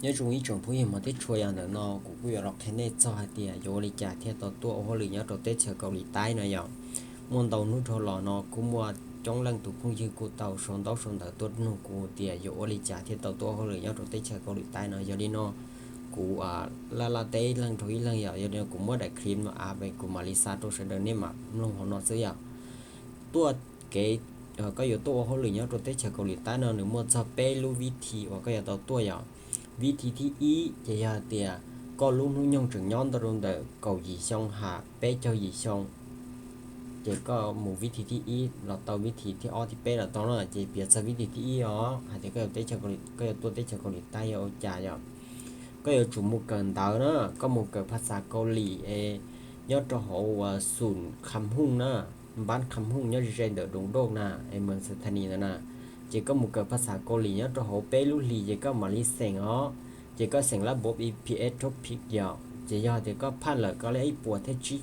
Nyob zoo ib tsoom phooj ywg hmov thiab tshua, yog ntawm no kuv kuj yuav los qhia nej txog hais tias yuav ua li cas thiaj tau tuaj ua hauj lwm nyob rau teb chaws Kaus Lim Taib no yom. Muaj ntau hnub dhau los no kuj muaj coob leej tus phooj ywg kuj tau sau ntaub sau ntawv tuaj nug kuv tias yuav ua li cas thiaj tau tuaj ua hauj lwm nyob rau teb chaws Kaus Lim Taib no. Yog li no kuv laj laj teb ib leeg dhau ib leeg yom. Yog li no kuv muab daim clip no av es kuv mam li xa rau sawv daws nej mam mloog hauv no xwb yom. Tuaj kev, koj yuav tuaj ua hauj lwm nyob rau teb chaws Kaus Lim Taib no nws muaj txog peb lub vib thi uas koj yuav tau tuaj yom. Vib thi thib ib ces yog hais tias koj lub hnub nyoog tseem nyob ntawm rau ntawm kaum yim xyoo ha peb caug yim xyoo, ces koj mus vib thi thib ib los tau vib thi thib ob thib peb los tau na. Ces piav txog vib thi thib ib os, hais tias koj yuav tuaj teb chaws Kaus Lim Taib yog ua cas yom. Koj yuav tsum mus kawm ntawv na, koj mus kawm phas xas Kaus Lim es nyob rau hauv uas xum Kham Hooj na, npab Kham Hooj nyob ze ze ntawm Doos Doj na, es Mees Xas Thas Nis ntawd na. Ces koj mus kawm phas xas Kaus Lim nyob rau hauv peb lub hlis ces koj mam li xeem os. Ces koj xeem lab npov E P S topic yom, ces yog tias koj phaj lawm koj lab ib puas thiab tsib,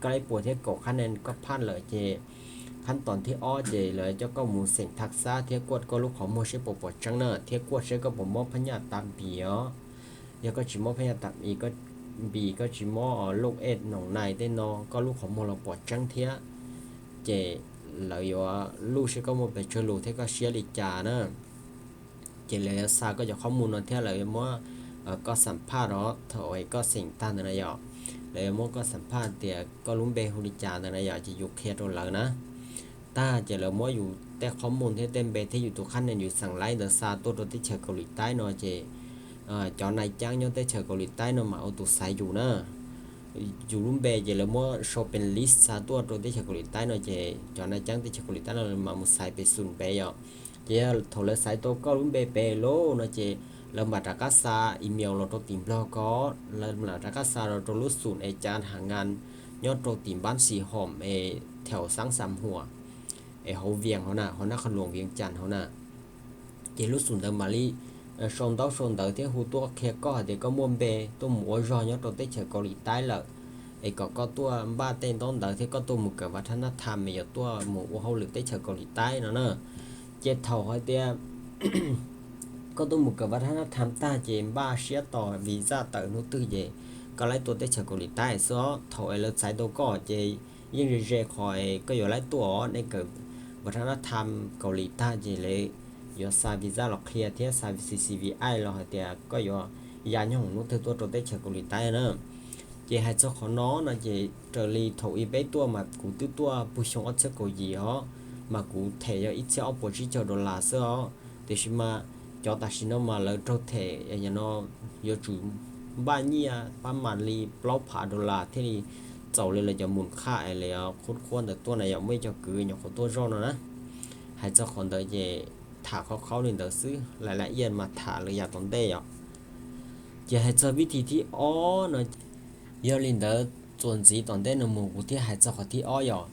koj lab ib puas thiab kaum qhab ne koj phaj lawm ces khab toos thib ob ces lawv coj koj mus xeem thaj xab thiab kuaj koj lub qhov muag seb puas pom tseeb na, thiab kuaj seb koj puas mob phab nyaj tab npis os. Yog koj tsis mob phab nyaj tab npis, koj tsis mob loj ej noos nais tej no, koj lub qhov muag los pom tseeb thiab, ces lawv yuav luj seb koj muaj pes tsawg lus thiab koj siab li cas na. Ces lawv yuav xa koj cov qhov mus no thiab lawv yuav muab koj xam phaj os, thaum koj xeem tag ntawd na yom, lawv yuav muab koj xam phaj tias koj lub npe hu li cas ntawd na yom, ces yus qhia rau lawv na. Tag ces lawv muab yus tej qhov mus thiab tej npe thiab yus tus qhab nen yus xeem laib ntawd xa tuaj rau teb chaws Kaus Lim Taib no ces cov nais ceeb nyob teb chaws Kaus Lim Taib no mas ua tus xaiv yus na. Yus lub npe ces lawv muab sau pes list xa tuaj rau teb chaws Kaus Lim Taib no ces cov nais ceeb teb chaws Kaus Lim Taib no mas mus xaiv pes xum pes yom. Ces yog thaum lawv xaiv tau koj lub npe pes lawm no ces lawv mam rov qab xa email los rau tim Nplog ko, lawv mam rov qab xa los rau lub xum es cas ha ngas nyob rau tim npab Xis Hom es thaum xab xam huam es hauv Vias hauv na, hauv nab qha luam Vias Cas hauv na. Ces lub xum ntawd mam li sau ntaub sau ntawv thiab hu tuaj qhia koj hais tias koj muaj npe tuaj mus ua zog nyob rau teb chaws Kaus Lim Taib lawm, es kom koj tuaj npaj tej ntaub ntawv thiab koj tuaj mus kawm vaj thab nab tham es yuav tuaj mus ua hauj lwm teb chaws Kaus Lim Taib no na. Ces thaum hais tias koj tuaj mus kawm vaj thab nab tham tag ces npaj siab tos visa tawm hnub twg ces koj laib tuaj teb chaws Kaus Lim Taib xwb os. Thaum es lawv xaiv tau koj ces yeej ze ze qhov es koj yuav laib tuaj os, nej kawm vaj thab nab tham Kaus Lim tag ces lawv yuav xa visa los qhia thiab xa C C V I los hais tias koj yuav ya nyob hnub twg tuaj rau teb chaws Kaus Lim Taib na. Ces hais txog qhov no no ces raws li thaum ub peb tuaj mas kuv twb tuaj puag xyoo ob txhiab kaum yim os, mas kuv them yog ib txhiab ob puas tsib caug dollar xwb os. Tiam sis mas cov tam sim no mas lawv raug them no yuav tsum npaj nyiaj pab mas li plaub phav dollar thiaj li txaus li lawv cov mus qhaj es lawv qhuab qhuab ntawd tuaj na yom, muaj ib co kwv nyuam qhuav tuaj zoj no na. Hais txog qhov ntawd ces tham qhov qhaub li ntawd xwb, lais lais iaj mas tham lawm yav tom ntej yom. Ces hais txog vib thi thib ob no, yog li ntawd txuas ntxiv tom ntej no mus kuv thiaj hais txog qhov thib ob yom.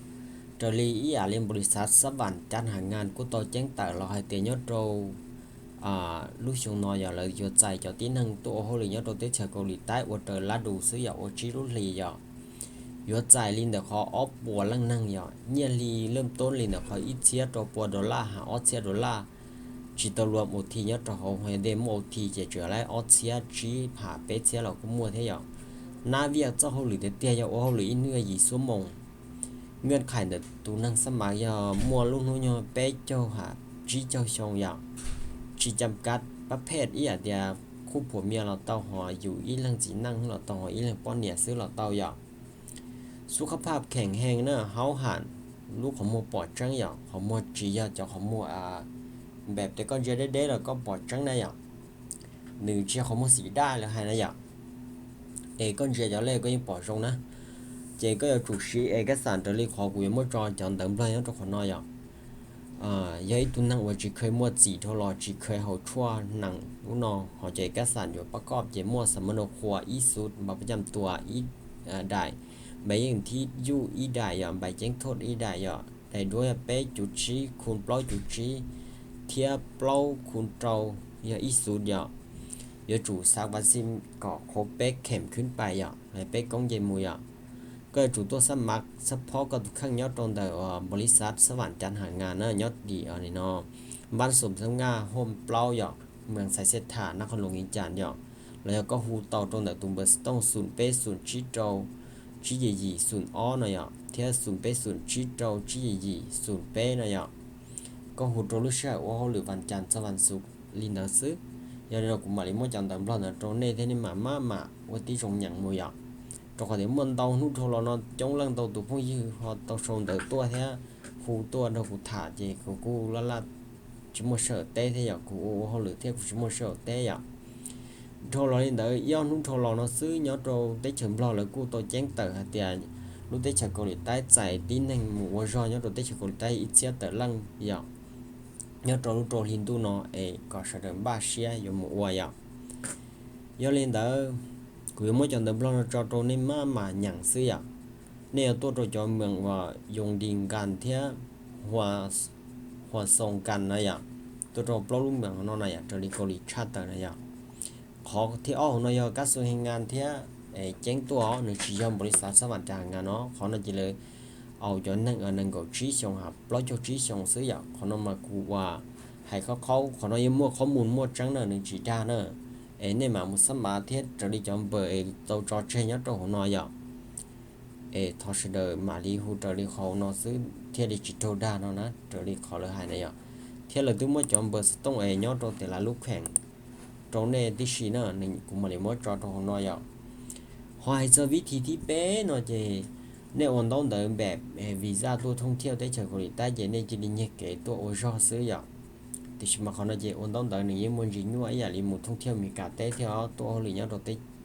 Raws li ib yam li npaum li xav xab vam cav ha ngas kuj tau ceeb tawm los hais tias nyob rau lub xyoo no yog lawv yuav txais cov tib neeg tuaj ua hauj lwm nyob rau teb chaws Kaus Lim Taib ua raws lab dus xwb yom, ua tsib lub hlis yom. Yuav txais li ntawm qhov ob puas leej neeg yom, nyiaj hli lej toob li ntawm qhov ib txhiab rau pua dollar ha ob txhiab dollar. Tsis tau luam ua thi nyob rau hauv, ho yog tej muaj ua thi ces tsuas laib ob txhiab tsib ha peb txhiab los kuj muaj thiab yom. Nab viaj txoj hauj lwm tiag tiag yog ua hauj lwm ib hnub yim xuab moos. Nyiaj hli ntawm tus neeg xab mav yog muaj lub hnub nyoog peb caug ha tsib caug xyoo yom. Tsis cam kav pab phej ib yam tias khub phuam mias los tau, ho yus ib leeg txiv neej los tau, ho ib leeg poj niam xwb los tau yom. Xub khab phaj kheem heev na, haub ham, lub qhov muag pom tseeb yom, qhov muag tsis yog cov qhov muag npem tias koj ntsia deb deb los koj pom tseeb na yom. Nws tsis yog qhov muag xim daj lawv hais na yom. Es koj ntsia cov lej koj yeej pom zoo na. Ces koj yuav tsum siv es kab xam raws li qhov kuv yuav muab tso cov ntawv Nplog nyob rau qhov no yom. Yog ib tug neeg uas tsis kheev muaj txim dhau los tsis kheev haus tshuaj nees ub no, ho cov es kab xam yuav pab koj ces muaj xam mab nau qhua ib xub, npam pab cam tua ib daim, npam yeej thib yuj ib daim yom, npam ceeb thoj ib daim yom, daim duab yog peb cuv tsib, khu plaub cuv tsib, thiab plaub khu rau yog ib xub yom. Yuav tsum xav vaccine kom qhuav peb kheem khwb pais yom, peb koob nce mus yom. Koj yuav tsum tuaj xab mav xab phob koj tus kheej nyob rau ntawm npaum li xav xab vam cav ha ngas na, nyob tim no, npab xum xab ngas hom plaub yom. Mas Xais Xej Tham, Nab Qhoos Luas, Vias Cas yom, los yog koj hu tau rau ntawm tus npawb xov tooj xoom peb xoom tsib rau tsib yim yim xoom ob no yom, thiab xoom peb xoom tsib rau tsib yim yim xoom peb no yom. Koj hu rau lub sij hawm ua hauj lwm vas cas txog vas xuv li ntawd xwb. Yog li no kuv mam li muab cov ntawv Nplog ntawd rau nej thiab nej mam maj mam ua tib zoo nyeem mus yom. Rau qhov tias muaj ntau hnub dhau los no coob leej ntau tus phooj ywg ho tau sau ntawv tuaj thiab hu tuaj nrog kuv tham ces kuv kuj laj laj tsis muaj sij hawm teb thiab yom, kuv ua ua hauj lwm thiab kuv tsis muaj sij hawm teb yom. Dhau los li ntawd ib ob hnub dhau los no xwb nyob rau teb chaws Nplog lawv kuj tau ceeb tawm hais tias lub teb chaws Kaus Lim Taib txais tib neeg mus ua zog nyob rau teb chaws Kaus Lim Taib ib txhiab tawm leej yom, nyob rau lub rau hli ntuj no es kom sawv daws npaj siab yuav mus ua yom. Yog li ntawd, kuv yuav muab cov ntawv Nplog no tso rau nej maj mam nyeem xwb yom. Nej yuav tuaj rau cov moos uas Yoos Dis Nkas thiab Huas Xoos Nkas na yom, tuaj rau plaub lub moos no na yom, raws li Kaus Lim tshaj tawm na yom. Qhov thib ob hauv no yog Kab Xus He Nkas thiab, ceeb tuaj os, nws tsis yog npaum li xav xab vam ras nkas no, qhov no ces lawv aus cov neeg nees nkaum tsib xyoos ha plaub caug tsib xyoos xwb yom. Qhov no mas kuv ua hais qhov qhaub, qhov no yeej muaj qhov mus muaj tseeb na, nws tsis dag na. Es nej mam mus xab mav thiab raws li cov npawb es tau tso tseg nyob rau hauv no yom. Es thov sawv daws mam li hu raws li qhov no xwb thiaj li tsis raug dag no na, raws li qhov lawv hais na yom. Thiab lawv twb muab cov npawb xov tooj es nyob rau tej lub kheem rau nej tib si na, kuv mam li muab tso rau hauv no yom. Ho hais txog vib thi thib peb no ces nej ua ntaub ntawv npem visa tuaj thooj thiaj teb chaws Kaus Lim Taib ces nej cia li nyiag kev tuaj ua zog xwb yom. Tiam sis mas qhov no ces ua ntaub ntawv nws yeej muaj ntsis nyuaj ib yam li mus thooj thiaj Amelikas teb thiab tuaj ua hauj lwm nyob rau,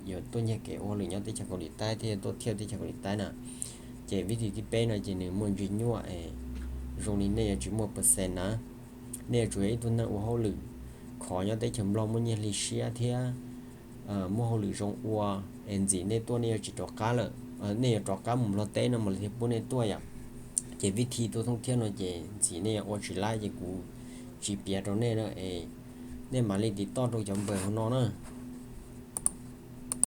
yuav tuaj nyiag kev ua hauj lwm nyob teb chaws Kaus Lim Taib thiab tuaj thiaj teb chaws Kaus Lim Taib na. Ces vib thi thib peb no ces nws muaj ntsis nyuaj es zoo li nej yuav tsis muaj percent na. Nej yuav tsum yog ib tug neeg ua hauj lwm khov nyob teb chaws Nplog muaj nyiaj hli siab thiab muaj hauj lwm zoo ua, es ntxim nej tuaj nej yuav tsis rov qab lawm, nej yuav rov qab mus Nplog teb no mam li thiaj pub nej tuaj yom. Ces vib thi tuaj thooj thiaj no ces ntxim nej yuav ua tsis laib ces kuv tsis piav rau nej na es nej mam li tiv toj rau cov npawb hauv no na.